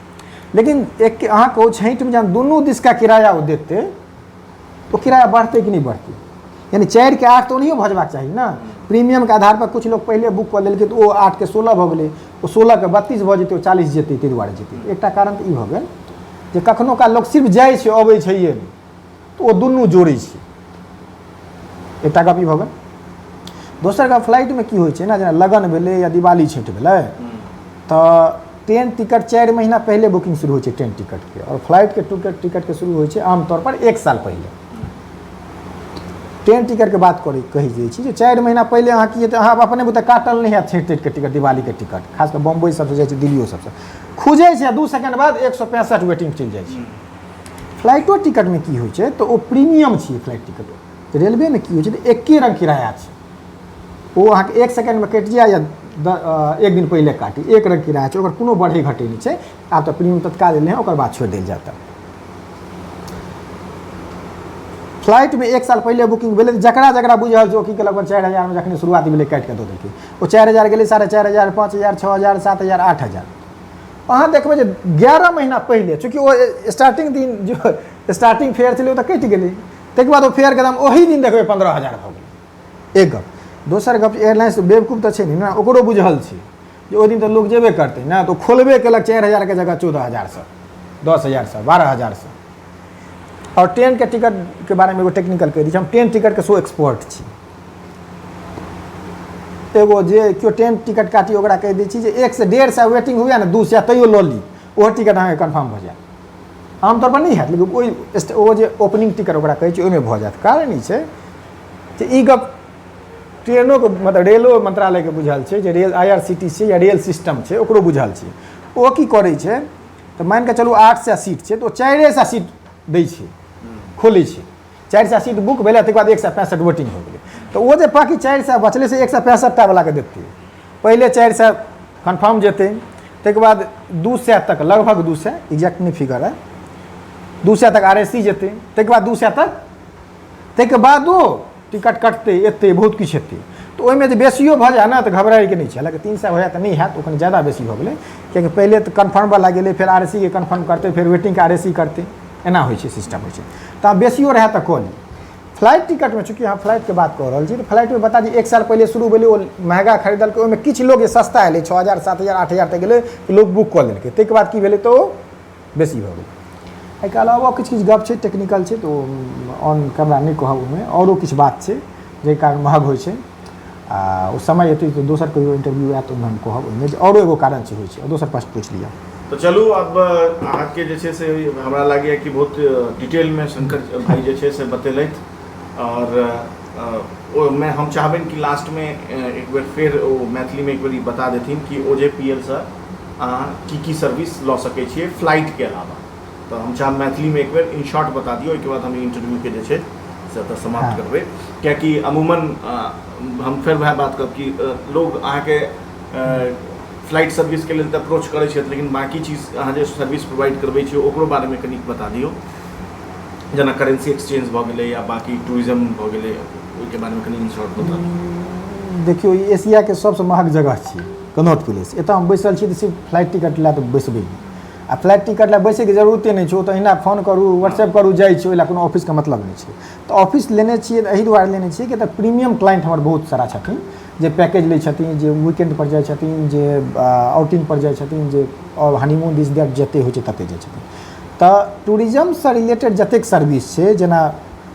लेकिन एक अहाँ कहू छठिमे जहन दुनू दिसका किराया ओ देतै तऽ ओ किराया बढ़तै कि नहि बढ़तै? यानी 4 के 8 तऽ ओनाहियो भऽ जेबाक चाही ने। प्रीमियमके आधार पर किछु लोक पहिले बुक कऽ लेलकै तऽ ओ 8 के 16 भऽ गेलै, ओ 16 के 32 भऽ जेतै, ओ 40 जेतै, ताहि दुआरे जेतै। एकटा कारण तऽ ई भऽ गेल जे कखनो काल लोक सिर्फ जाइ छै, अबै छैहे नहि, तऽ ओ दुनू जोड़ै छै। एकटा गप ई भऽ गेल। दोसर गप फ्लाइटमे की होइ छै ने, जेना लगन भेलै या दिवाली छठि भेलै तऽ ट्रेन टिकट 4 महीना पहिले बुकिंग शुरू होइ छै ट्रेन टिकटके, आओर फ्लाइटके टिकटके शुरू होइ छै आमतौर पर 1 साल पहिले। ट्रेन टिकटके बात करै कहि दै छी जे 4 महीना पहिले अहाँ की हेतै, अहाँ अपने बुते काटल नहि हैत छठि तठिके टिकट, दिवालीके टिकट, खास कऽ बम्बई सबसँ जाइ छै, दिल्लियो सबसँ खुजै छै, 2 सेकंड बाद 165 वेटिंग चलि जाइ छै। फ्लाइटो टिकटमे की होइ छै तऽ ओ प्रीमियम छियै फ्लाइट टिकट। रेलवेमे की होइ छै तऽ एके रङ्ग किराया छै, ओ अहाँके 1 सेकंडमे कटि जाय या 1 दिन पहिले काटी, एक रङ्ग किराया छै, ओकर कोनो बढ़ै घटै नहि छै। आब तऽ प्रीमियम तत्काल एलै हँ, ओकर बाद छोड़ि देल जायत। फ्लाइटमे 1 साल पहिले बुकिंग भेलै, जकरा जकरा बुझल छै ओ की केलक, अपन 4000मे जखने शुरुआत भेलै काटि कऽ दऽ देलकै, ओ 4000 गेलै 4500, 5000, 6000, 7000, 8000। अहाँ देखबै जे 11 महीना पहिले, चूँकि ओ स्टार्टिंग दिन जो स्टार्टिंग फेयर छलै ओ तऽ कटि गेलै, ताहिके बाद ओ फेयरके दाम ओही दिन देखबै 15,000 भऽ गेलै। एक गप। दोसर गप, एयरलाइंस बेवकूफ तऽ छै नहि ने, ओकरो बुझल छै जे ओहि दिन तऽ लोक जेबे करतै ने, तऽ ओ खोलबे केलक 4000के जगह 14,000सँ, 10,000सँ, 12,000सँ। आओर ट्रेनके टिकटके बारेमे एगो टेक्निकल कहि दै छी, हम ट्रेन टिकटके सेहो एक्सपर्ट छी। एगो जे केओ ट्रेन टिकट काटी ओकरा कहि दै छी जे 1 से 150 वेटिंग हुए ने 200 तैयो लऽ ली, ओहो टिकट अहाँके कन्फर्म भऽ जायत। आमतौर पर नहि हैत, लेकिन ओहि ओ जे ओपनिंग टिकट ओकरा कहै छै ओहिमे भऽ जायत। कारण ई छै जे ई गप ट्रेनोके मतलब रेलो मंत्रालयके बुझल छै जे रेल IRCTC या रेल सिस्टम छै ओकरो बुझल छै। ओ की करै छै तऽ मानिके चलू 800 सीट छै तऽ ओ 400 सीट दै छै, खोलै छै, 400 सीट बुक भेलै, ताहिके बाद 165 वोटिंग हो गेलै, तऽ ओ जे बाँकी 400 बचलै से 165टा वलाके देतै। पहिले 400 कन्फर्म जेतै, ताहिके बाद 200 तक, लगभग 200, एग्जैक्ट नहि फिगर है, 200 तक RAC जेतै, ताहिके बाद 200 तक, ताहिके बादो टिकट कटतै, एतै, बहुत किछु हेतै। तऽ तऽ ओहिमे जे बेसियो भऽ जाय ने तऽ घबराइके नहि छै। हालाँकि 300 हो जाए तऽ नहि हैत, ओ कनि ज्यादा बेसी भऽ गेलै, कियाकि पहिले तऽ कन्फर्मवला गेलै, फेर आर ए सी के कन्फर्म करतै, फेर वेटिंगके आर ए सी करतै, एना होइ छै, सिस्टम होइ छै। तऽ बेसियो रहए तऽ कऽ ली। फ्लाइट टिकटमे चूँकि अहाँ फ्लाइटके बात कऽ रहल छी, तऽ फ्लाइटमे बता दी 1 साल पहिले शुरू भेलै, ओ महगा खरीदलकै, ओहिमे किछु लोक जे सस्ता एलै 6000 7000 8000 तक गेलै तऽ लोक बुक कऽ लेलकै, ताहिके बाद की भेलै तऽ ओ बेसी भऽ गेलै। एहिके अलावा किछु किछु गप छै, टेक्निकल छै, तऽ ओ ऑन कैमरा नहि कहब, ओहिमे आओरो किछु बात छै जाहि कारण महग होइ छै। आ ओ समय एतै तऽ दोसर कहियो इंटरव्यू आयत, ओहिमे हम कहब ओहिमे जे आओरो एगो कारण छै होइ छै। दोसर प्रश्न पूछि लिअ। तऽ चलू, आब अहाँके जे छै से हमरा लागैए कि बहुत डिटेलमे शंकर भाई जे छै से बतेलथि, आओर ओहिमे हम चाहबनि कि लास्टमे एक बेर फेर ओ मैथिलीमे एक बेर ई बता देथिन कि ओ जे पी एल सँ अहाँ की की सर्विस लऽ सकै छियै फ्लाइटके अलावा। तऽ हम चाहब मैथिलीमे एक बेर इन शॉर्ट बता दियौ, ओहिके बाद हम इंटरव्यूके जे छै से एतऽ समाप्त करबै, कियाकि अमूमन हम फेर वएह बात कहब कि लोग अहाँके फ्लाइट सर्विसके लेल तऽ अप्रोच करै छथि, लेकिन बाँकी चीज अहाँ जे सर्विस प्रोवाइड करबै छियै ओकरो बारेमे कनिक बता दियौ, जेना करेंसी एक्सचेंज भऽ गेलै या बाँकी टूरिज्म भऽ गेलै, ओहिके बारेमे कनि इन शॉर्ट बता दियौ। देखियौ, ई एशियाके सबसँ महग जगह छियै कनॉट प्लेस। एतऽ हम बैसल छी तऽ सिर्फ फ्लाइट टिकट लए तऽ बैसबै नहि, आ फ्लाइट टिकट लए बैसैके जरूरते नहि छै, ओ तऽ अहिना फोन करू, व्हाट्सएप करू, जाइ छै, ओहि लए कोनो ऑफिसके मतलब नहि छै। तऽ ऑफिस लेने छियै तऽ एहि दुआरे लेने छियै कि एतऽ प्रीमियम क्लाइंट हमर बहुत सारा छथिन, जे पैकेज लै छथिन, जे वीकेंड पर जाइ छथिन, जे आउटिंग पर जाइ छथिन, जे आओर हनीमून दिस that जते होइ छै तते जाइ छथिन। तऽ टूरिज्मसँ रिलेटेड जतेक सर्विस छै, जेना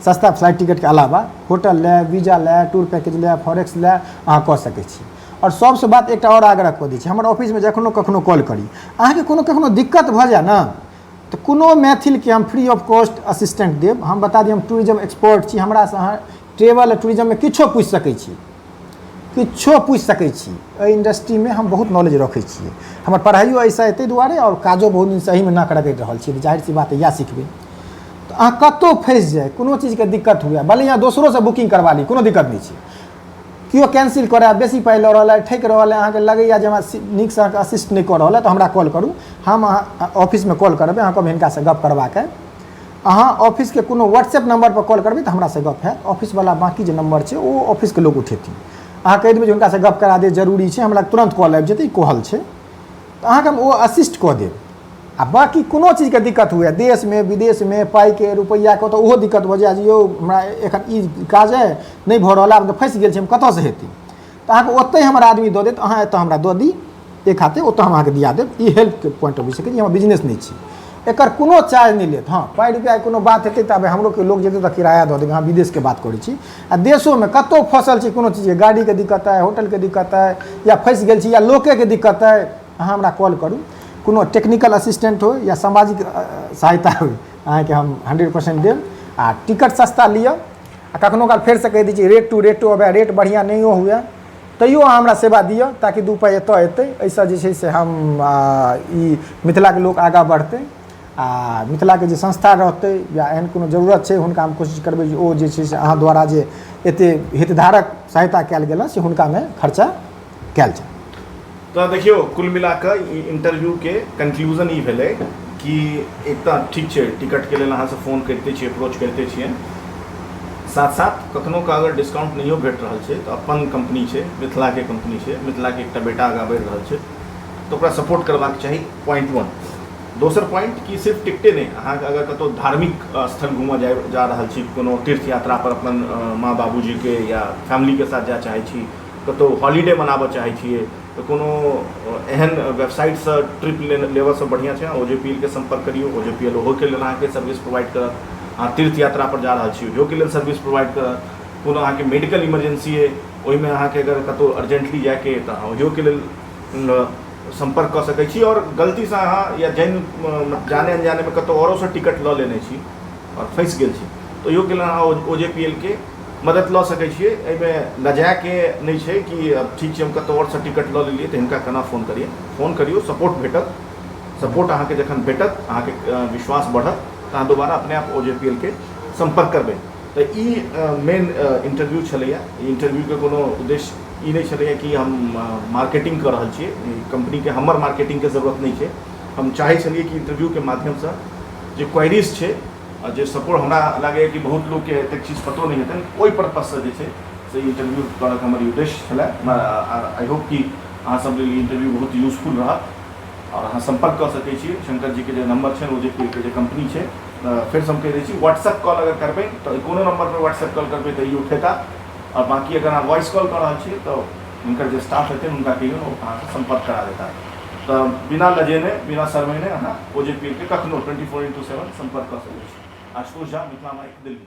सस्ता फ्लाइट टिकटके अलावा होटल लए, वीजा लए, टूर पैकेज लए, फॉरेक्स लए, अहाँ कऽ सकै छी। आओर सबसँ बात एकटा आओर आग्रह कऽ दै छी, हमर ऑफिसमे जखनो कखनो कॉल करी, अहाँके कोनो कखनो दिक्कत भऽ जाय ने तऽ कोनो मैथिलके हम फ्री ऑफ कॉस्ट असिस्टेंट देब। हम बता दी, हम टूरिज्म एक्सपर्ट छी, हमरासँ अहाँ ट्रेवल आ टूरिज्ममे किछो पूछि सकै छी, किछो पूछि सकै छी। एहि इंडस्ट्रीमे हम बहुत नॉलेज रखै छियै, हमर पढ़ाइयो एहिसँ ताहि दुआरे आओर काजो बहुत दिनसँ एहिमे नाक रगड़ि रहल छी, तऽ जाहिर सी बात इएह सिखबै। तऽ अहाँ कतहु फँसि जाइ, कोनो चीजके दिक्कत हुए, भले अहाँ दोसरोसँ बुकिंग करबा ली, कोनो दिक्कत नहि छै। केओ कैंसिल करए, बेसी पाइ लऽ रहल अइ, ठकि रहल अइ, अहाँके लगैए जे हमरा नीकसँ अहाँके असिस्ट नहि कऽ रहल अइ, तऽ हमरा कॉल करू, हम अहाँ ऑफिसमे कॉल करबै, अहाँ कहबै हिनकासँ गप करबाक अइ। अहाँ ऑफिसके कोनो व्हाट्सएप नम्बरपर कॉल करबै तऽ हमरासँ गप हैत, ऑफिसवला बाँकी जे नम्बर छै ओ ऑफिसके लोक उठेथिन। अहाँ कहि देबै जे हुनकासँ गप करा दिअ, जरूरी छै, हमरा तुरन्त कॉल आबि जेतै, ई कहल छै, तऽ अहाँके हम ओ असिस्ट कऽ देब। आ बाँकी कोनो चीजके दिक्कत हुए देशमे विदेशमे, पाइके रुपैआके तऽ ओहो दिक्कत भऽ जाय जे यौ हमरा एखन ई काज अइ नहि भऽ रहल, आब तऽ फँसि गेल छी हम, कतऽसँ हेतै, तऽ अहाँके ओतहि हमर आदमी दऽ देत, अहाँ एतऽ हमरा दऽ दी एक हाथे, ओतऽ हम अहाँके दिया देब। ई हेल्पके पॉइंट ऑफ व्यू छै, हमर बिजनेस नहि छी, एकर कोनो चार्ज नहि लेत। हँ, पाइ रुपैआके कोनो बात हेतै तऽ आब हमरो केओ लोक जेतै तऽ किराया दऽ देबै, अहाँ विदेशके बात करै छी। आ देशोमे कतहु फँसल छी, कोनो चीजके गाड़ीके दिक्कत अइ, होटलके दिक्कत अइ, या फँसि गेल छी, या लोकेके दिक्कत अइ, अहाँ हमरा कॉल करू, कोनो टेक्निकल असिस्टेंट हो या सामाजिक सहायता हो, अहाँके हम 100% देब। आ टिकट सस्ता लिअ, आ कखनो काल फेरसँ कहि दै छी रेट टू रेटो अबै, रेट बढ़िआँ नहियो हुए तैयो अहाँ हमरा सेवा दिअ, ताकि 2 पाइ एतऽ एतै। एहिसँ जे छै से हम ई मिथिलाके लोक आगाँ बढ़तै, आ मिथिलाके जे संस्था रहतै या एहन कोनो जरूरत छै हुनका हम कोशिश करबै जे ओ जे छै से अहाँ द्वारा जे एते हितधारक सहायता कयल गेल हँ से हुनकामे खर्चा कयल जाय। तऽ देखियौ, कुल मिला कऽ ई इंटरव्यूके कंक्लूजन ई भेलै कि एक तऽ ठीक छै टिकटके लेल अहाँसँ फोन करिते छियै, अप्रोच करिते छियै, साथ साथ कखनो कऽ अगर डिस्काउंट नहियो भेट रहल छै तऽ अपन कम्पनी छै, मिथिलाके कम्पनी छै, मिथिलाके एकटा बेटा आगाँ बढ़ि रहल छै तऽ ओकरा सपोर्ट करबाक चाही, पॉइंट वन। दोसर पॉइंट कि सिर्फ टिकटे नहि, अहाँके अगर कतहु धार्मिक स्थल घूमऽ जाय जा रहल छी, कोनो तीर्थ यात्रा पर अपन माँ बाबूजीके या फैमिलीके साथ जाय चाहै छी, कतहु हॉलीडे मनाबऽ चाहै छियै, तऽ कोनो एहन वेबसाइटसँ ट्रिप लेबऽसँ बढ़िआँ छै ओ जे पी एल के सम्पर्क करियौ। ओ जे पी एल ओहोके लेल अहाँके सर्विस प्रोवाइड करत। अहाँ तीर्थ यात्रापर जा रहल छी, ओहियोके लेल सर्विस प्रोवाइड करत। कोनो अहाँके मेडिकल इमरजेंसी अइ, ओहिमे अहाँके अगर कतहु अर्जेंटली जायके अइ तऽ अहाँ ओहियोके लेल सम्पर्क कऽ सकै छी। आओर गलतीसँ अहाँ या जानि जाने अनजानेमे कतहु आओरोसँ टिकट लऽ लेने छी आओर फँसि गेल छी तऽ ओहियोके लेल अहाँ ओ जे पी एल के मदद लऽ सकै छियै। एहिमे लजायके नहि छै कि ठीक छै हम कतहु आओरसँ टिकट लऽ लेलियै तऽ हिनका केना फोन करियै। फोन करियौ, सपोर्ट भेटत। सपोर्ट अहाँके जखन भेटत, अहाँके विश्वास बढ़त तऽ अहाँ दोबारा अपने आप ओ जे पी एल के सम्पर्क करबै। तऽ ई मेन इंटरव्यू छलैए। ई इंटरव्यूके कोनो उद्देश्य ई नहि छलैए कि हम मार्केटिंग कऽ रहल छियै, ई कम्पनीके हमर मार्केटिंगके जरूरत नहि छै। हम चाहै छलियै कि इंटरव्यूके माध्यमसँ जे क्वेरीज छै आ जे सपोर्ट हमरा लागैए कि बहुत लोकके एतेक चीज पतो नहि हेतनि, ओहि पर्पससँ जे छै से से इंटरव्यू करऽके हमर ई उद्देश्य छलै। I hope कि अहाँ सब लेल ई इंटरव्यू बहुत यूजफुल रहत आओर अहाँ सम्पर्क कऽ सकै छी। शंकर जीके जे नंबर छनि, ओ जे के जे कंपनी छै, फेरसँ हम कहि दै छी, व्हाट्सएप कॉल अगर करबै तऽ कोनो नंबर पर व्हाट्सएप कॉल करबै तऽ ई उठेता, आओर बाँकी अगर अहाँ वॉइस कॉल कऽ रहल छी तऽ हुनकर जे स्टाफ हेतनि हुनका कहियौन, ओ अहाँसँ सम्पर्क करा देता। तऽ बिना लजेने बिना शरमेने अहाँ ओ जे पी एल के कखनो 24x7 सम्पर्क कऽ सकै छी। आशुतोष झा, मिथिला माइक, दिल्ली।